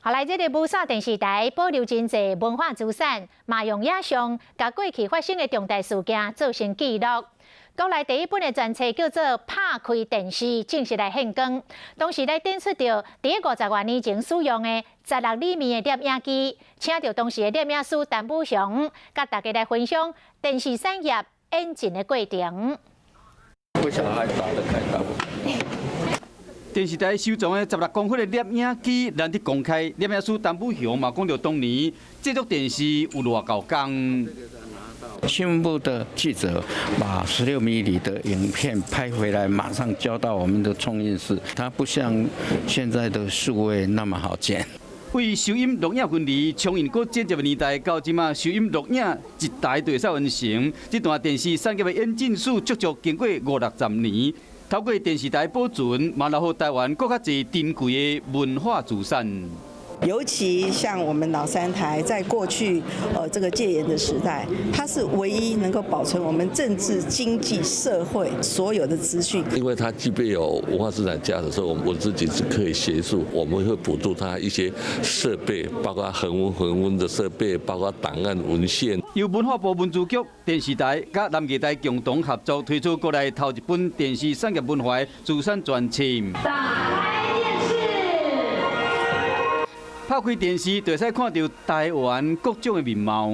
後來這个無線電視台保留真濟文化資產，嘛用影像共過去發生的重大事件做成記錄。國內第一本的專冊叫做《拍開電視》，正式來獻光。當時來展出著佇50外年前使用的16厘米的攝影機，請著當時的攝影師陳武雄，佮大家來分享電視產業演進的過程。不曉得還打得開打不開。電視台收藏的16公分的攝影機難得公開，攝影師陳武雄嘛講著當年製作電視有偌厚工。新聞部的記者把16米的影片拍回來，馬上交到我們的沖印室。它不像現在的數位那麼好剪。為收音錄影分離，沖印閣剪接的年代到這馬收音錄影一台就會使完成。這段電視產業的演進史足足經過五六十年，透過電視台保存，嘛留予台灣閣較濟珍貴的文化資產。尤其像我們老三台，在過去這個戒嚴的時代，它是唯一能夠保存我們政治、經濟、社會所有的資訊。因為它具備有文化資產價值，所以我們自己是可以協助，我們會補助他一些設備，包括恆溫恆溫的設備，包括檔案文獻。由文化部文資局、電視台佮南藝台共同合作推出國內頭一本電視產業文化資產專冊。打開電視，拍開電視就會使看著台灣各種的面貌。